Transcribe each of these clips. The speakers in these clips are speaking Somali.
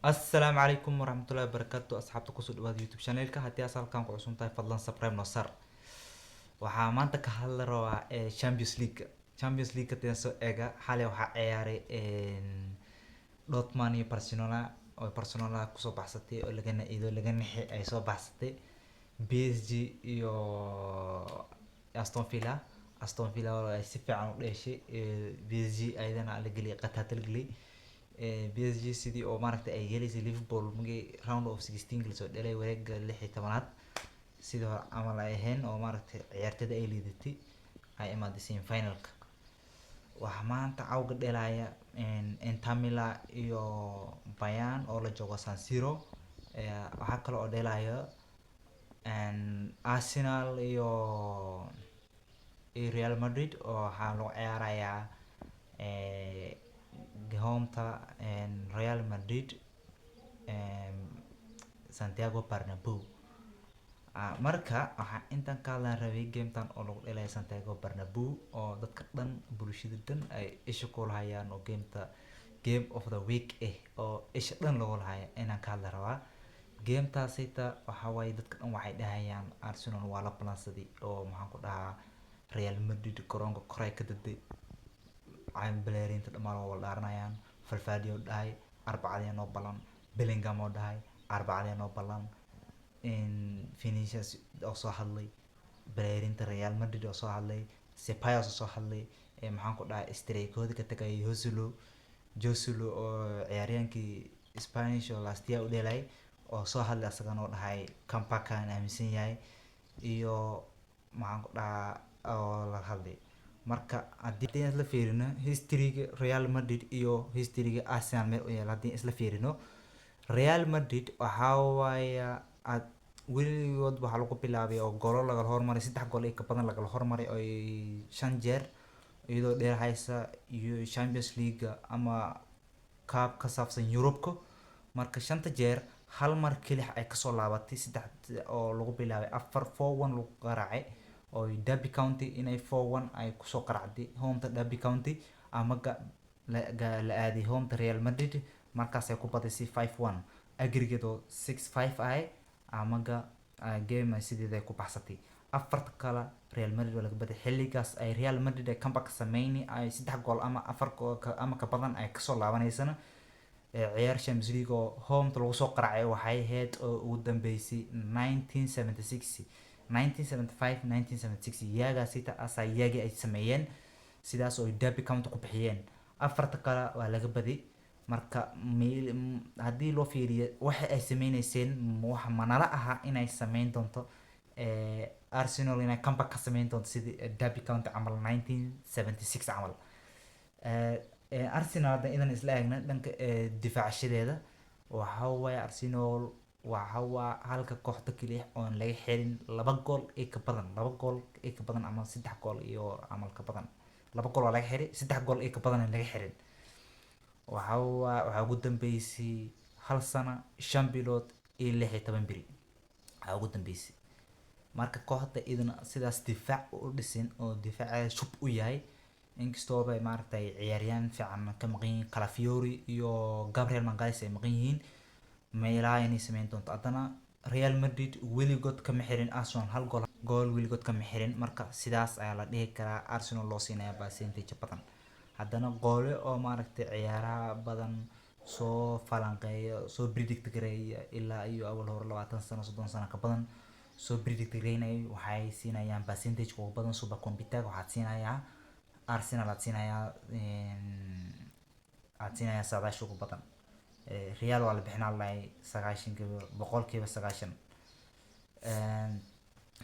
Assalaamu calaykum waraxmatullaahi wabarakaatu. Asxaabta, kusoo dhawaada YouTube channelka. Haddii aad halkan ku cusub tahay, fadlan subscribe noo sar. Waxaa maanta ka hadli rabaa Champions League. Champions League hadii soo eega, xalay waxaa ciyaaray Dortmund iyo Barcelona, oo Barcelona kusoo baxsatay oo laga iyadoo laga nixi ay soo baxsatay. PSG iyo Aston Villa, Aston Villa oo ay si fiican u dheeshay, PSG ayadana la geliyay, qataata la geliyay. PSG sidii oo maaragtay ay helaysay Liverpool markii round of 16 lasoo dhelay, wareega 16aad, sidii hore camal ay ahayn oo maaragtay ciyaartoyda ay liidatay, ay imaaday semi finalka. Waxaa maanta cawga dhelaya Inter Milan iyo Bayern oo la joogo San Siro. Waxaa kale oo dhelaya Arsenal iyo Real Madrid, oo waxaa lagu ciyaarayaa hometa Real Madrid, Santiago Bernabeu. Marka waxaa intan ka hadlaan rabay gametan oo lagu dhelaya Santiago Bernabeu, oo dadka dhan, bulshada dhan ay isha ku lahayaan, oo gameta game of the week eh, oo isha dhan lagu lahaya inaan ka hadla rabaa. Gametaasita waxaa waaye, dadka dhan waxay dhahayaan Arsenal waa la balansaday, oo maxaan ku dhahaa, Real Madrid garoonka koray ka daday. Playerinta dhammaan waa wada dhaaranayaan. Valverde oo dhahay "Arbacadii noo ballan", Bellingham oo dhahay "Arbacadii noo ballan", Vinicius oo soo hadlay, playerinta Real Madrid oo soo hadlay, Ceballos oo soo hadlay, maxaan ku dhahay, strikerkoodi ka tagay Joselu, Joselu oo ciyaaryaankii Spanish oo last year u dheelay oo soo hadlay, asagana oo dhahay comeback aan aaminsan yahay, iyo maxaan ku dhahaa oo la hadlay. Marka haddii isla fiirino historyga Real Madrid iyo historyga Arsenal meel u yaala, haddii isla fiirino, Real Madrid waxaa waaye aad weligood waxaa lagu bilaabay oo goolo lagala hormaray, saddex gool iyo ka badan lagala hormaray oo shan jeer, iyadoo dheerhaysa iyo Champions League ama cup ka saabsan Yurubka. Marka shanta jeer hal mar kelix ay kasoo laabatay, saddex oo lagu bilaabay afar, 4-1 lagu garaacay, oo Derby County inay 4-1 ay kusoo qaracday hometa Derby County, ama la aaday hometa Real Madrid, markaas ay ku badisay 5-1, aggregate oo 6-5 ahay, amaga game sideeda ay ku baxsatay. Afarta kale Real Madrid waa laga baday. Xilligaas ay Real Madrid ay comeback sameyni, ay saddex gool ama afar gool ama ka badan ay kasoo laabanaysana, ciyaar Champions League oo hometa lagu soo qaracay waxay ahayd oo ugu dambeysay 1976, 1975, 1976. Iyagaasita asaa iyagii ay sameeyeen sidaas oo Derby County ku bixiyeen. Afarta kale waa laga badi. Marka haddii loo fiiriyo waxa ay sameyneyseen, waxa manala aha inay sameyn doonto Arsenal inay comeback ka sameyn doonto sidii Derby County camal, 1976 camal. Arsenal hadda idan isla eegna dhanka difaacashadeeda, waxa waaye Arsenal waxa waa halka kooxda kaliya oon laga xirin laba gool iyo ka badan, laba gool iyo ka badan ama saddex gool iyo camal ka badan. Laba gool waa laga xiray, saddex gool iyo ka badan aan laga xirin. Waxa waa waxaa ugu dambeysay hal sano, 5 bilood iyo 16 beri waxaa ugu dambeysay. Marka kooxda idana sidaas difaac u dhisin oo difaaceeda shub u yahay, inkastoo bay maaragtay ciyaaryahan fiican ka maqan yihiin, Calafiori iyo Gabriel Magalhaes ay maqan yihiin, meelaha inay sameyn doonto. Haddana Real Madrid weligood kama xirin Arsenal hal gool, gool weligood kama xirin. Marka sidaas ayaa la dhihi karaa Arsenal loo siinaya percentage badan. Haddana goole oo maaragtay ciyaaraha badan soo falanqeeya, soo predict gareeya, ilaa iyo awal hore 20 sano, 30 sano ka badan soo predict gareynayay, waxay siinayaan percentage ugu badan. Super computer waxaad siinayaa Arsenal, aad siinayaa saadaasha ugu badan. Real waa la bixinaa lahay 90kiiba, 90%.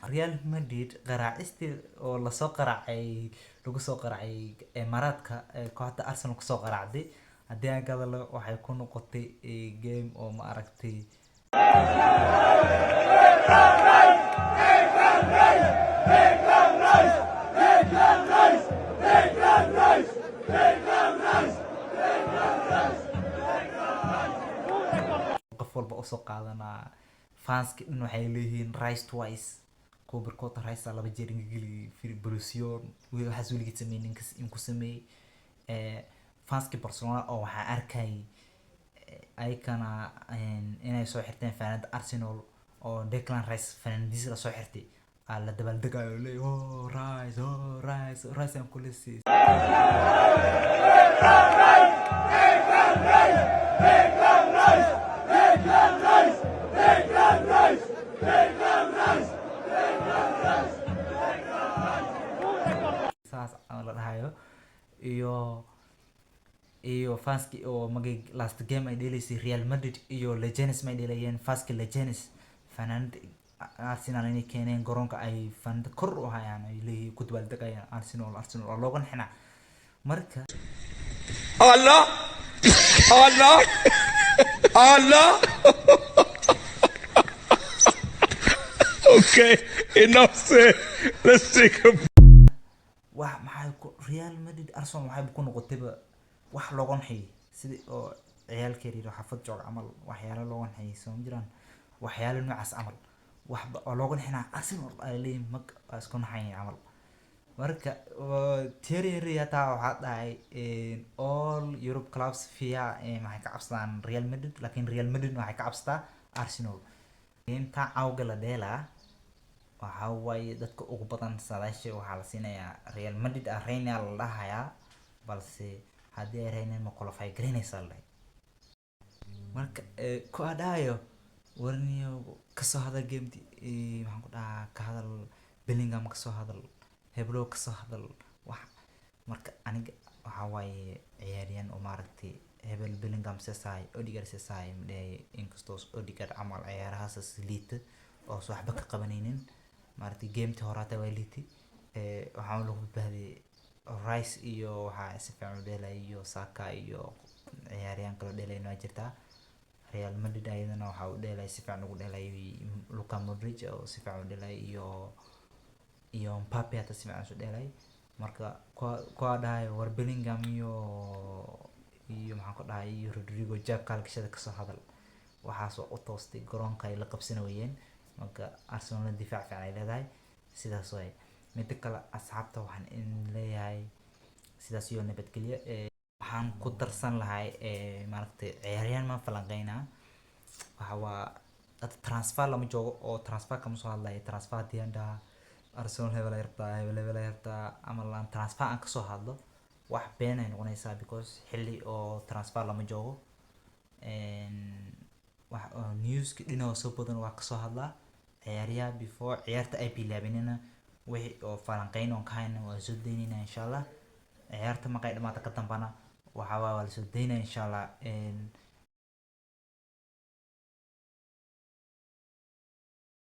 Real Madrid qaraacistii oo lasoo qaraacay, lagu soo qaraacay Imaaraadka, kooxda Arsenal kusoo qaraacday, haddii aan ka hadalno, waxay ku noqotay game oo ma aragtay qof walba usoo qaadanaa. Fanski dhan waxay leeyihiin "Rice twice", kuwa barkood Rice laba jeer inga geliyay, Bolusion waxaas weligeed sameeyay ninkas in ku sameeyay. Fanski Barcelona oo waxaa arkay Ayakana inay soo xirteen fanaanada Arsenal oo Declan Rice fanaanadiisa la soo xirtay aa la dabaaldegayo, leeyahay, "Oh Rice, oh Rice, Rice aan kula sii." Declan Rice! Declan Rice! Declan Rice! Declan Rice! Declan Rice! Declan Rice! Saas la dhahayo iyo fanski oo magay last game ay dheelaysay Real Madrid iyo Leganes may dheelayeen, fanski Leganes fanaanada Arsenal inay keeneen garoonka, ay fanaanada kor u hayaan, ay leeyihiin, ku dabaaldegayaan "Arsenal, Arsenal" oo looga naxinaa marka. Allah! Allah! Allah! Okay, enough said. Let's take a Wax maxay ku Real Madrid Arsenal waxay ku noqotayba wax looga naxiyay, sidii oo ciyaalka yaryar oo xaafad jooga camal waxyaalo looga naxiyay soo ma jiraan, waxyaalo noocaas camal waxba oo looga naxinaa Arsenal ay leeyihiin, mag waa isku naxayeen camal. Marka Thierry Henry hataa waxaa dhahay all Europe clubs fear, maxay ka cabsadaan Real Madrid, laakiin Real Madrid waxay ka cabsataa Arsenal. Gameka cawga la dheelaa waxaa waaye dadka ugu badan saadaasha waxaa la siinayaa Real Madrid ah Reina la dhahayaa, balse haddii ay Reina ma qualify garaynaysaa la dhahay. Marka ku adhayo warniyo kasoo hadal gameti, maxaan ku dhahaa, ka hadal Bellingham, kasoo hadal heblow, kasoo hadal wax. Marka aniga waxaa waaye ciyaaryahan oo maaragtay hebel Bellingham seesahay, Odegaard seesahay madhahay, inkastoo Odegaard camal ciyaarahaas liita oo waxba ka qabanaynin. Maaragtay gameti hore hataa waa liitay. Waxaa lagu badbaadiyay Rice iyo waxaa si fiican u dheelay iyo Saka iyo ciyaaryahan kaloo dheelayna waa jirtaa. Real Madrid ayadana waxaa u dheelay, si fiican ugu dheelay Luka Modric oo si fiican u dheelay iyo Mbappe hata si fiican isu dheelay. Marka kuwa dhahay war Bellingham iyo maxaan ku dhahay iyo Rodrigo jaabka halgashada kasoo hadal, waxaas oo u toostay garoonka ay la qabsan wayeen. Marka Arsenal difaac fiican ay leedahay, sidaas waay. Mida kale, asxaabta, waxaan in leeyahay sidaas iyo nabadgelyo. Waxaan ku darsan lahay, maaragtay, ciyaaryahan ma falanqeynaa, waxa waa hadda transfer lama joogo oo transfer kama soo hadlayo. Transfer haddii aan dhaha Arsenal hebel ay rabtaa, hebel hebel ay rabtaa ama laan transfer aan kasoo hadlo, wax been ay noqonaysaa because xilli oo transfer lama joogo. Wax oo newska dhinaca soo badan waa kasoo hadlaa ciyaaryaha before ciyaarta ay bilaabinina, wixii oo falanqeyn oon ka hayna waa soo daynayna insha Allah. Ciyaarta markay dhamaata ka dambana waxaa waa lasoo daynaya insha Allah.